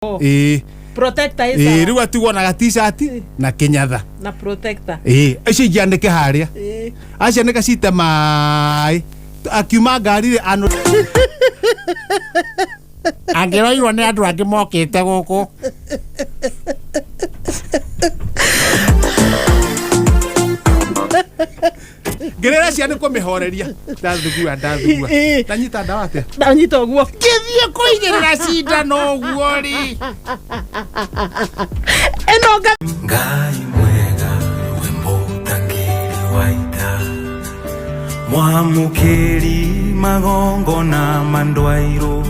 Ĩĩ. Protector ĩ Ĩĩ, sawa. rĩu atigwo na gatishati na kĩnyatha. Na protector. Ĩĩ, icio ingĩ anĩke harĩa. Ĩĩ. Acianĩka cite maĩ akiuma ngari rĩ ano Angĩroirwo nĩ andũ angĩ mokĩte gũkũ. Ngĩrĩra ciana kũmĩhoreria, ndathugua, ndathugua. Ĩĩ. Ndanyita ndawa atĩa? Ndanyita ũguo. Ngĩthiĩ kũigĩrĩra cindano ũguo rĩ. Ĩno nga Ngai mwega we mũtangĩri wa ita, mwamũkĩri magongona mandwairũ,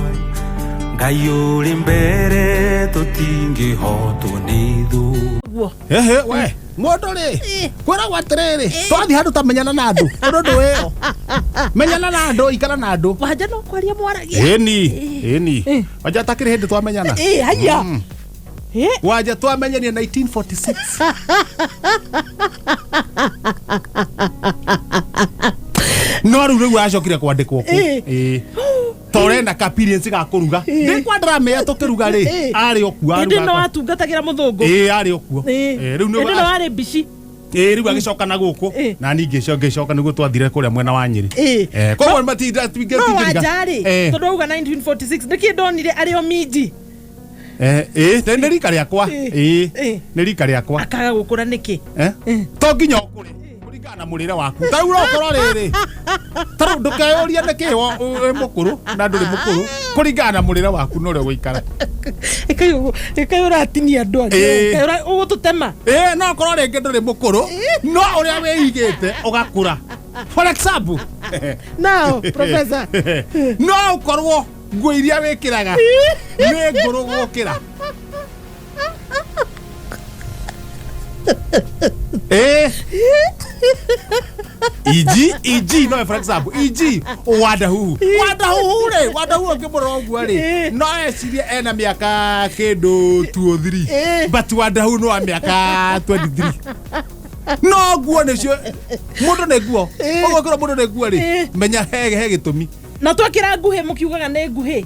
Ngai ũrĩ mbere tũtingĩhotwo nĩ thũ. Ũguo. Ehe, we mũndũ rĩ, kwĩragwo atĩrĩrĩ, twathiĩ handũ ta menyana na andũ, ũndũ ndũĩyo menyana na andũ, ikara na andũ. Wanja no kwaria mwaragia. Ĩni, ĩni, wanja takĩrĩ hĩndĩ twamenyana. Ĩĩ, haya. Ĩĩ. Wanja twamenyanie 1946. No rĩu acokire kwandĩkwo kũ. Ĩĩ. Ĩĩ, ta ũrenda ka appearance ga kũruga, ndĩ ndramĩa tũkĩruga rĩ, arĩ o kuo. Hĩndĩ ĩno arugaga. watungatagĩra mũthũngũ. Ĩĩ, arĩ o kuo. Ĩĩ. Ĩĩ, rĩu Hĩndĩ ĩno nĩ warĩ mbici. Ĩĩ, rĩu agĩcoka na gũkũ. Na niĩ ngĩcoka nĩguo twathire kũrĩa mwena wa Nyĩrĩ. Ĩĩ. Eh, koguo matinda twingĩ. No wanja rĩ, tondũ auga 1946, nĩkĩ ndonire arĩ o minji? Ĩĩ, nĩ rika rĩakwa. Ĩĩ. Ĩĩ. Ĩĩ. Nĩ rika rĩakwa. Akaga gũkũra nĩkĩ? Eh? To nginya ũkũre, kũringana na mũrĩre waku. Ta rĩu ũrokorwo rĩrĩ, ta rĩu ndũkeyũrie nĩkĩ wĩ mũkũrũ na ndũrĩ mũkũrũ, kũringana na mũrĩre waku na ũrĩa ũgũikara. Ĩkai ũratinia andũ angĩ. Ĩĩ. Ĩkai ũgũtũtema. Ĩĩ, no ũkorwo rĩngĩ ndũrĩ mũkũrũ, no ũrĩa wĩigĩte ũgakũra. For example, Now, professor. no ũkorwo nguo iria wĩkĩraga nĩ ngũrũ gũkĩra. Ĩĩ, iji iji no for example iji Wadahuhu, Wadahuhu rĩ, Wadahuhu ũngĩmũrora ũguo rĩ, no ecirie ena mĩaka kĩndũ 2 or 3, but Wadahuhu no wa mĩaka 23. No nguo nĩcio mũndũ nĩ nguo, ũguo kĩrwo mũndũ nĩ nguo rĩ, menya he gĩtũmi. Na twakĩra nguhĩ mũkiugaga nĩ nguhĩ,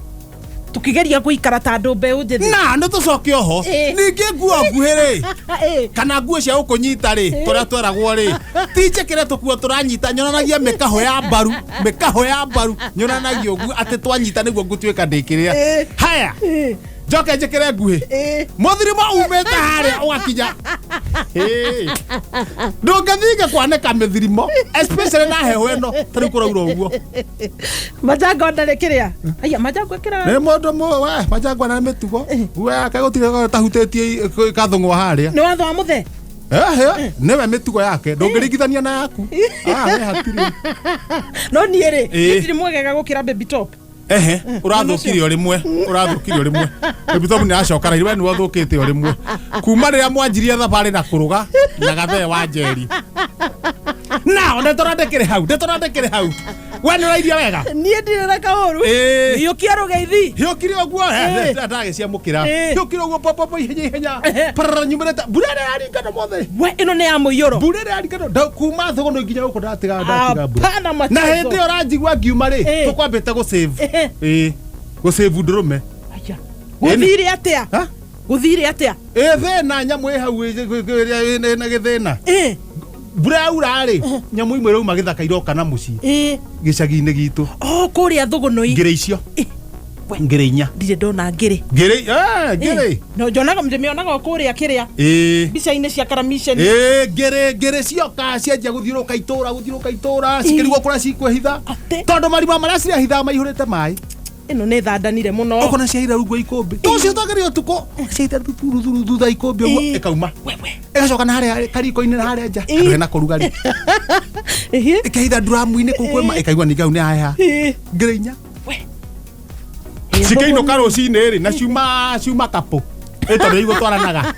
tũkĩgeria gũikara ta andũ mbeũ njĩthĩ. Na nĩ tũcoke oho. Ningĩ nguo nguhĩ rĩ, kana nguo cia gũkũnyita rĩ, tũrĩa tweragwo rĩ, ti njĩkĩre tũkuo tũranyita, nyonanagia mĩkaho ya mbaru, mĩkaho ya mbaru nyonanagia ũguo atĩ twanyita nĩguo ngũtuĩka ndĩkĩrĩa. Haya, njoke njĩkĩre nguhĩ, mũthirimo umĩte harĩa ũgakinya. Ĩĩ. Ndũngĩthinga kwanĩka mĩthirimo, especially na heho ĩno ta rĩu kũraura ũguo. Majango ndarĩ kĩrĩa, aya majango ĩkĩraga. Nĩ mũndũ we majangwa na mĩtugo, nguo yake gũtirĩ tahutĩtie ĩkathũng'wo harĩa. Nĩ watho wa mũthe. Ehe, nĩwe mĩtugo yake ndũngĩringithania na yaku. Ah, we hatirĩ. No niĩ rĩ, ndirĩ mwegega gũkĩra baby top. Ehe, ũrathũkire o rĩmwe, ũrathũkire o rĩmwe. Baby top nĩ aracoka raithi, we nĩwe ũthũkĩte o rĩmwe kuma rĩrĩa mwanjirie thabarĩ na kũrũga na gathee wa njeri. Na ndetora ndĩkĩrĩ hau, ndetora ndĩkĩrĩ hau, we nĩ ũrairie wega. Niĩ ndirĩ na kaũru. Ĩĩ. Hiũkia rũgeithi. Hiũkire ũguo, ndagĩciamũkĩra. Hiũkire ũguo popopo, ihenya ihenya, parara, nyumĩrĩte mbura ĩrĩa yaringana mothe. We ĩno nĩ ya mũiyũro. Mbura ĩrĩa yaringana kuma thũgũnũ nginya gũkũ, ndatiga ndatiga mbura. Hapana Na machezo. hĩndĩ ĩyo ũranjigua ngiuma rĩ, tũkwambĩte gũsave. Ĩĩ, gũsave ndũrũme. Aya. Gũthire atĩa? Ha? Gũthire atĩa? Ĩ, thĩna nyamũ ĩ hau ĩrĩa ĩna gĩthĩna. Mbura yaura rĩ, nyamũ imwe irauma gĩthaka iroka na mũciĩ gĩcagi-inĩ gitũ. O kũrĩa thũgũnũi? Ngĩrĩ icio. We. Ngĩrĩ inya. Ndirĩ ndona ngĩrĩ. Ngĩrĩ, ngĩrĩ. No njonaga, ndĩmĩonaga o kũrĩa kĩrĩa mbica-inĩ cia karamiceni. Ĩĩ, ngĩrĩ cioka cianjia gũthiũrũka itũra, gũthiũrũka itũra, cikĩrigwo kũrĩa cikwĩhitha. Atĩ? Tondũ marima marĩa cirehithaga maihũrĩte maĩ. Ĩno nĩ thandanire mũno. Ũkona ciahitha rungu wa ikũmbĩ tũcio twageria ũtukũ, ciahitha thutha ikũmbĩ ũguo. Ĩkauma. Wewe. Ĩgacoka na harĩa kariko-inĩ na harĩa nja handũ hena kũrugarĩ. Ĩkehitha nduramu-inĩ kũu kwĩma, ĩkaigua ningĩ hau nĩ haheha. Ngĩrĩ inya. We. Cikĩinũka rũcinĩ rĩ, na ciuma kapũ. Ĩ, tondũ igũtwaranaga.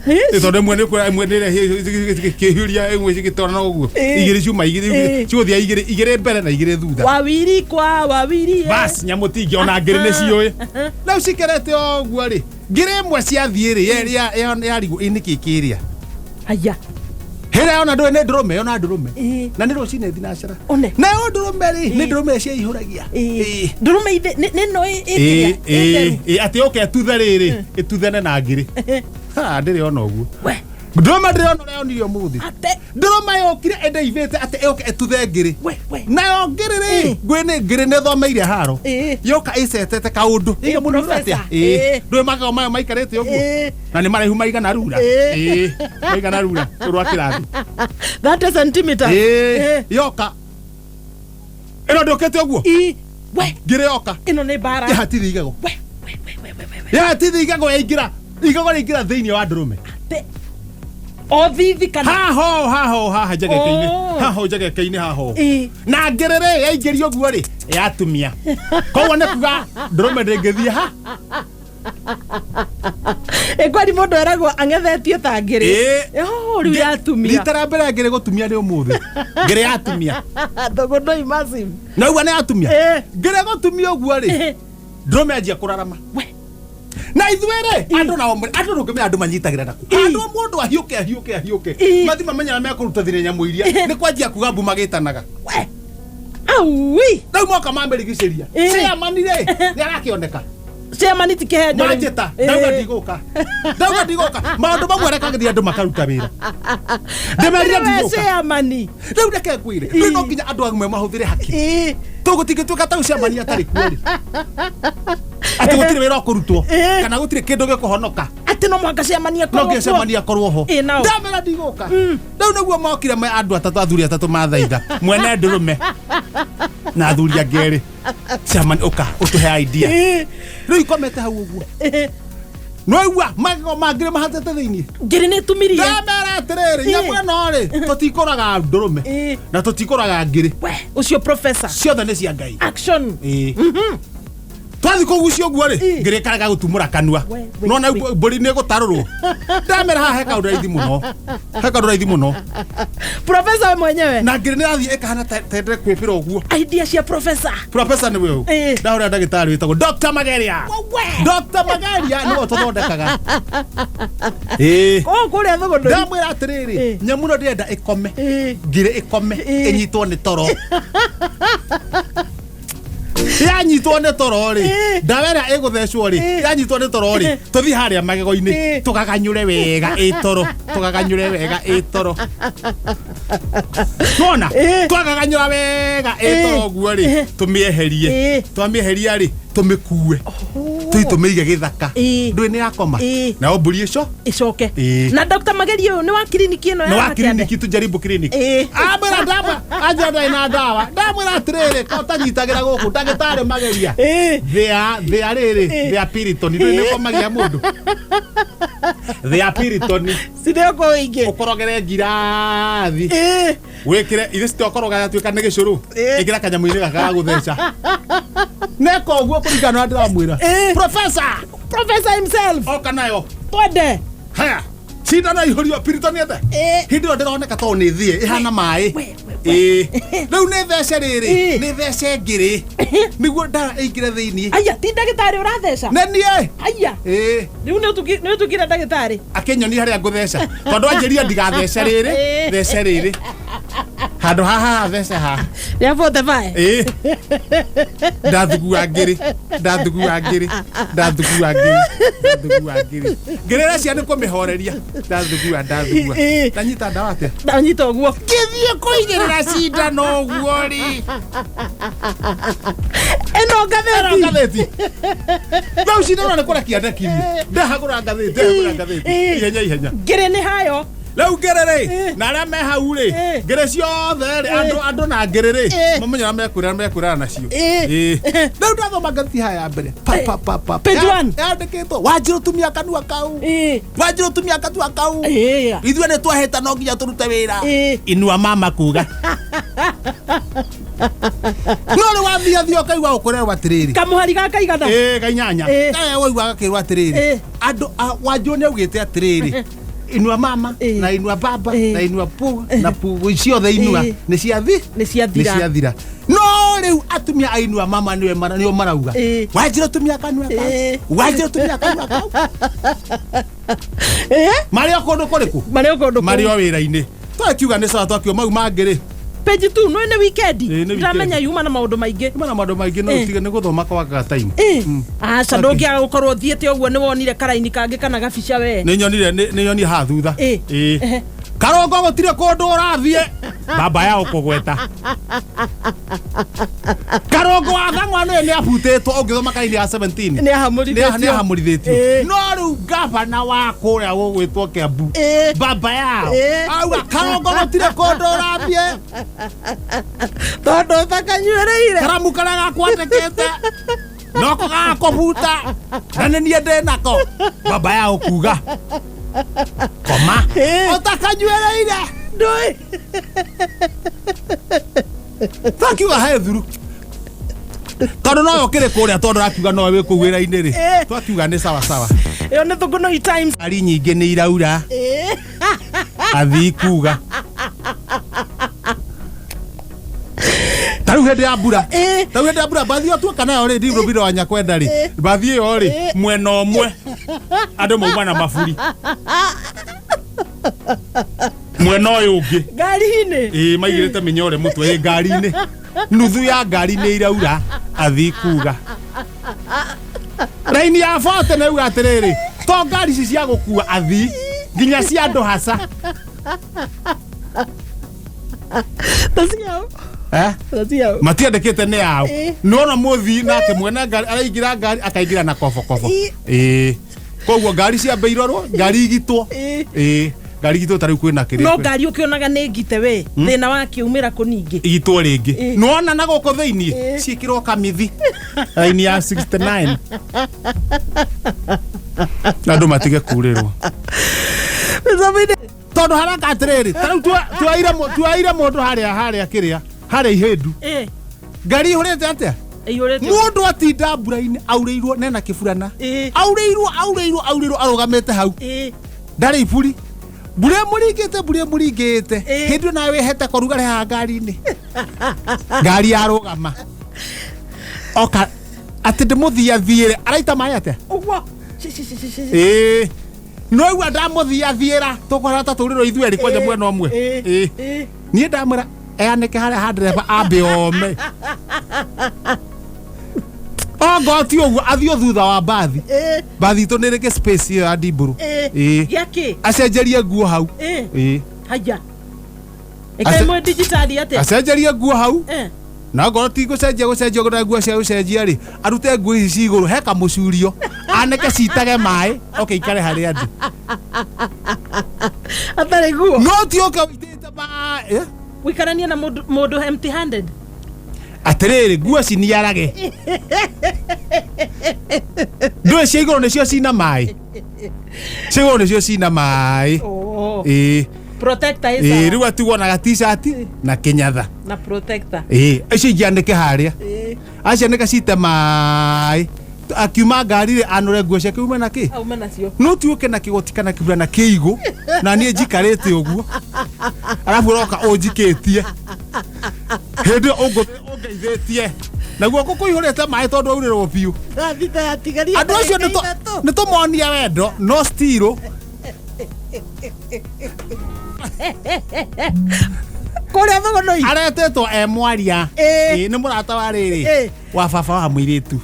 Ĩ, tondũ ĩmwe nĩ ĩmwe nĩ kĩhiũria, ĩmwe cigĩtwarana ũguo. Igĩrĩ ciuma igĩrĩ. Cigũthiĩ igĩrĩ igĩrĩ mbere na igĩrĩ thutha. Wawiri kwa wawiri. Bas, nyamũ tingĩ ona ngĩrĩ nĩ ciũĩ rĩu cikerete ũguo rĩ, ngĩrĩ ĩmwe ciathiĩ rĩ, yarigwo ĩ nĩkĩ kĩrĩa. Aya. Hĩrĩa yona ndũĩ nĩ ndũrũme, yona ndũrũme. Ĩĩ. Na nĩ rũcinĩ thinacara. One. Nayo ndũrũme rĩ, nĩ ndũrũme ciaihũragia. Ĩĩ. Ndũrũme ithe nĩ nĩ no Ĩĩ, ĩĩ, ĩĩ, atĩ yũke ĩtuthe rĩrĩ, ĩtuthane na ngiri. Ha, ndĩrĩ ona ũguo. We. Ndũrũme ndĩrĩ ona ũrĩa yonire ũmũthĩ. Ate. Ndũrũme yũkire ĩndĩivĩte atĩ ĩũke ĩtuthe ngiri. We we. Nayo ngiri rĩ, ngwĩ nĩ ngiri nĩ thomeire haro. Ĩĩ. Yoka ĩcetete kaũndũ. Ĩga mũndũ professor. atĩa? Ĩĩ. Ĩĩ. Ndũĩ magego mayo maikarĩte ũguo. Ĩĩ. Na nĩ maraihu maigana rura. Ĩĩ. Ĩĩ. Maigana rura rwa kĩrathi. 30 centimeters. Ĩĩ. Yoka. Ĩno ndũkĩte ũguo. Ĩ. We. Ngiri yoka. Ĩno nĩ mbara. Yahatithia igego. We we we we we we. Yahatithia igego yaingĩra. Igego rĩaingĩra thĩinĩ wa ndũrũme. Ate. O thithi kana. Haho haho haha njegeke-inĩ. Oh. Haho njegeke-inĩ haho. Ĩĩ. Na ngĩrĩ rĩ yaingĩrio ũguo rĩ yatumia. Koguo nĩ kuga ndũrũme ndĩngĩthiĩ ha. Ĩ kwani mũndũ eragwo ang'ethetio ta ngĩrĩ. Ĩĩ. Oh, rĩu yatumia. Rita rĩa mbere ngĩrĩ gũtumia nĩ ũmũthĩ. Ngĩrĩ yatumia. Thũgũndũ massive. Na uga nĩ yatumia. Ĩĩ. Ngĩrĩ gũtumia ũguo rĩ Ĩĩ. ndũrũme anjia kũrarama. We. Na ithuĩ rĩ andũ nao andũ ndũngĩmenya andũ manyitagĩra naku. Andũ mũndũ ahiũke ahiũke ahiũke. Ĩĩ. Mathi mamenyana mekũruta thirĩ nyamũ iria nĩ kwanjia kuga mbu magĩtanaga. We. Aui. Rĩu moka mamĩrigicĩria. Ĩĩ. Chairman rĩ nĩ arakĩoneka. Chairman ti kĩhenjo. rĩu. Manjĩta Ĩĩ. ndauga ndigũka. Ndauga ndigũka. Maũndũ mamwe rekagĩria andũ makaruta wĩra. Ndĩmerire Atĩrĩ we ndigũka. chairman. Rĩu reke ngwĩre. Rĩu no nginya andũ amwe mahũthĩre hakiri. Ĩĩ. Tũgũtingĩtuĩka ta chairman atarĩ kuo rĩ. Atĩ gũtirĩ wĩra ũkũrutwo Ĩĩ. kana gũtirĩ kĩndũ gĩkũhonoka. Atĩ no mũhaka chairman No akorwo nginya kuo. chairman akorwo ho. Ĩĩ, nao. Ndamera ndigũka. Rĩu nĩguo mokire me andũ atatũ athuri atatũ mathaitha mwene ndũrũme na athuri angĩ erĩ. Chairman ũka ũtũhe idea. Ĩĩ. Rĩu ikomete hau ũguo. Ĩĩ. Nĩwaigua magego mangĩrĩ mahatĩte thĩinĩ. Ngĩrĩ nĩ ĩtumirie. Ndamera atĩrĩrĩ nyamũ ĩno rĩ tũtikũraga ndũrũme Ĩĩ. na tũtikũraga ngĩrĩ. We, ũcio professor. Ciothe nĩ cia Ngai. Action. Ĩĩ. Twathi kũgucia ũguo rĩ Ĩĩ. ngĩrĩ ĩkarega gũtumũra kanua. We, we, Nona we. mbũri nĩ ĩgũtarũrwo. Ndamera haha he kaũndũ raithi mũno. He kaũndũ raithi mũno. Professor we mwenyewe. Na ngĩrĩ nĩ ĩrathiĩ ĩkahana tendere kwĩbĩra ũguo. Idea cia professor. Professor nĩ we Ĩĩ. ũyũ. Ndahũrĩra ndagĩtarĩ wĩtagwo Dr. Mageria. We. Dr. Mageria nĩwe ũtũthondekaga. Ĩĩ. Oh, kũrĩa thũgũndũ. Ndamwĩra atĩrĩrĩ Ĩĩ. nyamũ ĩno ndĩrenda ĩkome. Ĩĩ. Ngĩrĩ ĩkome Ĩĩ. ĩnyitwo nĩ toro. Yanyitwo nĩ toro rĩ Ĩĩ. ndawa ĩrĩa ĩgũthecwo rĩ Ĩĩ. yanyitwo nĩ toro rĩ tũthiĩ harĩa magego-inĩ Ĩĩ. tũgaganyũre wega ĩ toro tũgaganyũre wega ĩ toro nona Ĩĩ. twagaganyũra wega ĩ toro Ĩĩ. ũguo rĩ Ĩĩ. tũmĩeherie Ĩĩ. twamĩeheria rĩ tũmĩkue tũthiĩ tũmĩige gĩthaka Ĩĩ. ndũĩ nĩ yakoma Ĩĩ. nayo mbũri ĩco Ĩcoke. Ĩĩ. Na Dr. Mageria ũyũ nĩ wa kiriniki ĩno nĩ ya wa Kĩande. kiriniki tujaribu kiriniki Ĩĩ. amwĩra ndamwe anjĩra ndarĩ na ndawa ndamwĩra atĩrĩrĩ ko ũtanyitagĩra gũkũ ndagĩtarĩ mageria Ĩĩ. thĩa thĩa rĩrĩ Ĩĩ. thĩa piritoni ndũĩ nĩ ũkomagia mũndũ thĩa piritoni Cirĩ o kũu ingĩ. ũkorogere ngirathi Ĩĩ. wĩkĩre ithe citokoroga yatuĩka nĩ gĩcũrũ Ĩĩ. ĩkĩra kanyamũ-inĩ gaka ga gũtheca neka ũguo kũringana na ũrĩa ndĩramwĩra Ĩĩ. professor Professor himself. oka nayo Twende. haya cindano ihũrio piritoni ete Ĩĩ. hĩndĩ ĩyo ndĩroneka tondũ nĩ thiĩ ĩhana maĩ We, we, we. Ĩĩ. rĩu nĩ thece rĩrĩ Ĩĩ. nĩ thece ngĩrĩ nĩguo ndawa ĩingĩre thĩinĩ Aya, ti ndagĩtarĩ ũratheca. nĩ niĩ Aya. Ĩĩ. Rĩu nĩ ũtukire ndagĩtarĩ. akĩnyonia harĩa ngũtheca tondũ anjĩria ndigathece rĩrĩ Ĩĩ. thece rĩrĩ handũ haha haha thece haha Rĩa 45. Ĩĩ. ndathugua ngĩrĩ ndathugua ngĩrĩ ndathugua ngĩrĩ ndathugua ngĩrĩ ngĩrĩ ĩrecia nĩ kũmĩhoreria ndathugua ndathugua Ĩĩ. ndanyita ndawa atĩa Ndanyita ũguo. Ngĩthiĩ kũigĩrĩra cindano ũguo rĩ. Ĩno ngathĩti. Ngathĩti rĩu cindano nĩ kũrekia ndekirie ndahagũra ngathĩti ndahagũra ngathĩti Ĩĩ. ihenya ihenya Ngĩrĩ nĩ hayo. rĩu ngĩrĩ rĩ Ĩĩ. na arĩa me hau rĩ Ĩĩ. ngĩrĩ ciothe rĩ andũ andũ na ngĩrĩ rĩ Ĩĩ. mamenya ũrĩa mekwĩra mekwĩrana nacio Ĩĩ. Ĩĩ. rĩu ndathoma ngathĩti haya ya mbere pa pa pa pa Page one. yandĩkĩtwo wanjirũ tumia kanua kau Ĩĩ. wanjirũ tumia kanua kau Ĩĩ. ithuĩ nĩ twahĩta no nginya tũrute wĩra Ĩĩ. inua mama kuga no rĩu wathiathia ũkaigua ũkũrerwo atĩrĩrĩ Kamũhari gaka igana. ĩĩ gainyanya Ĩĩ. ĩĩ waigua gakĩrwo atĩrĩrĩ Ĩĩ. andũ a- wanjirũ nĩ augĩte atĩrĩrĩ inua mama Ĩĩ. na inua baba Ĩĩ. na inua pu na pu ciothe inua Ĩĩ. nĩ ciathi Nĩ ciathira. nĩ ciathira no rĩu atumia a inua mama nĩwe mara- nĩo marauga Ĩĩ. wanjirũ tumia kanua kau Ĩĩ. wanjirũ tumia kanua kau Ĩĩ. marĩ o kũndũ kũrĩkũ Marĩ o kũndũ kũu. marĩ o wĩra-inĩ Twakiuga nĩ sawa, twakiuga mau mangĩ rĩ. Page 2 no nĩ weekend. Ĩĩ, nĩ weekend. Ndamenya yuma na maũndũ maingĩ. Mana maũndũ maingĩ no Eh. ũtige nĩ gũthoma kwagaga time. Aca, ndũngĩaga gũkorwo ũthiĩte ũguo nĩ wonire karaini kangĩ kana gabica we. Nĩ nyonire, nĩ nyonire haha thutha. Eh. Ĩĩ. Ehe. Karongo gũtirĩ kũndũ ũrathiĩ baba yao kũgweta Karongo wa Thang'wa nĩ abutĩtwo ũngĩthoma karaini ya 17. Nĩ ahamũrithĩtio. Nĩ ahamũrithĩtio. Eh. No rĩu gavana wa kũrĩa gũgwĩtwo Kiambu, Eh. baba yao, Eh. auga Karongo gũtirĩ kũndũ ũrathiĩ. Tondũ ũtakanyuĩrĩire. Karamu karĩa gakwandĩkĩte noko gagakũbuta na nĩ niĩ ndĩ nako, baba yao kuga koma Eh. ũtakanyuĩrĩire. Ndũĩ. Twakiuga he thuru tondũ nowe ũkĩrĩ kũrĩa, tondũ rakiuga nowe wĩ kũu wĩra-inĩ rĩ. Eh. Twakiuga nĩ sawa sawa. Ĩyo nĩ Thũngũnũi Times. Ngari nyingĩ nĩ iraura, athii kuga ta rĩu hĩndĩ ya mbura, Eh. ta rĩu hĩndĩ ya mbura mbathi ĩyo tuoka nayo rĩ, ndirũbire wa nyakwenda rĩ, mbathi ĩyo rĩ, mwena ũmwe andũ mauma na maburi, mwena ũyũ ũngĩ Ngari-inĩ. Ĩĩ, maigĩrĩte mĩnyore mũtwe. Ĩ ngari-inĩ, nuthu ya ngari nĩ iraura, athii kuga raini ya bote nĩ uga atĩrĩrĩ, to ngari ici cia gũkua athii, nginya cia andũ haca. Ta ciao. Eh? Ta ciao. Matiandĩkĩte nĩ ao. Ĩ. Nĩwona mũthii nake mwene ngari araingĩra ngari akaingĩra na kobokobo. Ĩ. Ĩĩ, koguo ngari ciambe irorwo, ngari igitwo. Ĩ. Ĩĩ, ngari igitwo, ta rĩu kwĩna kĩrĩa No kwĩna- ngari ũkĩonaga nĩ ngite we, thĩna wakiumĩra kũ ningĩ? Igitwo rĩngĩ. Ĩ. Nĩwona na gũkũ thĩiniĩ Ĩ. ciĩkĩrwo kamithi raini ya 69 na andũ matige kurĩrwo. Mĩcamo-inĩ. Tondũ haraka atĩrĩrĩ, ta rĩu tuoire mũndũ harĩa kĩrĩa harĩa ihĩndu, Ĩ. ngari ihũrĩte atĩa? Ĩihũrĩte. Mũndũ atinda mbura-inĩ aurĩirwo nena kĩburana. Ĩ. Aurĩirwo, aurĩirwo, aurĩirwo, arũgamĩte hau. Ĩ. Ndarĩ iburi, mbura ĩmũringĩte, mbura ĩmũringĩte. Ĩ. Hĩndĩ ĩyo nawe wĩhete korugarĩ haha ngari-inĩ, ngari yarũgama, oka atĩ ndĩmũthiathiĩre, araita maĩ atĩa? Ũguo. Ci, ci, ci, ci, ci. Ĩĩ, no igua ndamũthiathiĩra, tũkũhana ta tũrĩrwo ithuerĩ kwanja Ĩ. mwena ũmwe. Ĩ. Ĩĩ. Ĩ. Niĩ ndamwĩra eanĩke harĩa ha ndereba ambe ome ongoti ũguo athiĩ thutha wa mbathi. Ĩ. Mbathi itũ nĩ rĩngĩ space ĩyo ya ndimbũrũ. Ĩ. Ĩĩ. Gĩakĩ? Acenjerie nguo hau. Ĩ. Ĩĩ. Haya. Ĩkaĩ mwĩ digitali atĩa? Acenjerie nguo hau. Ĩ. Na ngorwo ti gũcenjia, gũcenjia ũgũra nguo cia gũcenjia rĩ, arute nguo ici ci igũrũ he kamũcurio, anĩke ciitage maĩ, oke ikare harĩa ndĩ. Atarĩ guo. No ti ũke ũitĩte maĩ, eh? Wĩikaranie na mũndũ empty handed. Atĩrĩrĩ, nguo ciniarage, ndũĩ cia igũrũ nĩcio cina maĩ, cia igũrũ nĩcio cina maĩ. Oh. Ĩĩ. Protector ĩ Ĩĩ. sawa. Rĩu atigwo na gatishati na kĩnyatha. Na protector. Ĩĩ, icio ingĩanĩke harĩa, Ĩ. acianĩka cite maĩ, akiuma ngari rĩ, anũre nguo ciake ume na kĩ. Aume nacio. No ti ũke na kĩgoti kana kĩburana kĩigũ na niĩ njikarĩte ũguo, arabu ũroka ũnjikĩtie hĩndĩ ĩyo ũngeithĩtie naguo kũihũrĩte maĩ tondũ aurĩrwo biũ. Thita yatigaria. Andũ acio nĩ tũmonia wendo no still. Kũrĩa Thũgũnũi. Aretĩtwo e mwaria. Ĩ. Ĩ, nĩ mũrata wa rĩrĩ Ĩ. wa baba wa mũirĩtu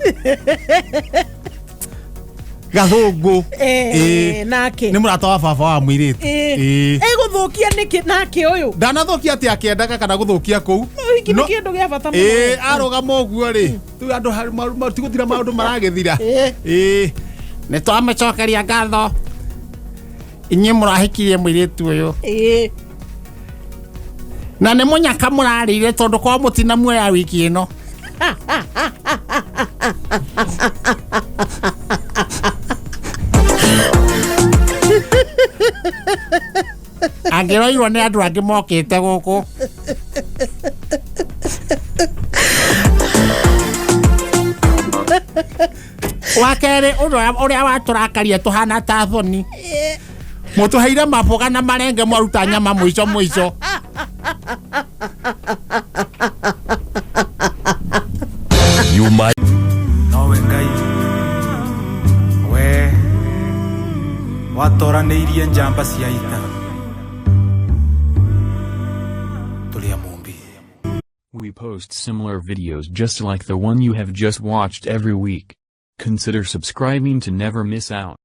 gathũngũ. Ĩ, Ĩ. nake. Nĩ mũrata wa baba wa mũirĩtu. Ĩ. Ĩ. Ĩgũthũkia nĩkĩ nake ũyũ? Ndanathũkia atĩ akĩendaga kana gũthũkia kũu. Ũhiki nĩ kĩndũ gĩa bata mũno. Ĩ, arũgama ũguo rĩ, rĩu andũ tigũthira maũndũ maragĩthira. Ĩ. Ĩ, nĩ twamũcokeria ngatho inyuĩ mũrahikirie mũirĩtu ũyũ. Ĩ. Na nĩ mũnyaka mũrarĩire tondũ korwo mũtinamuoya wiki ĩno. Angĩroirwo nĩ andũ angĩ mokĩte gũkũ. Wa kerĩ, ũndũ ũrĩa watũrakaria tũhana ta thoni, mũtũheire maboga na marenge, mwaruta nyama mũico mũico. Yuma Nowe Ngai we watoranĩirie njamba cia ita. We post similar videos just like the one you have just watched every week. Consider subscribing to never miss out.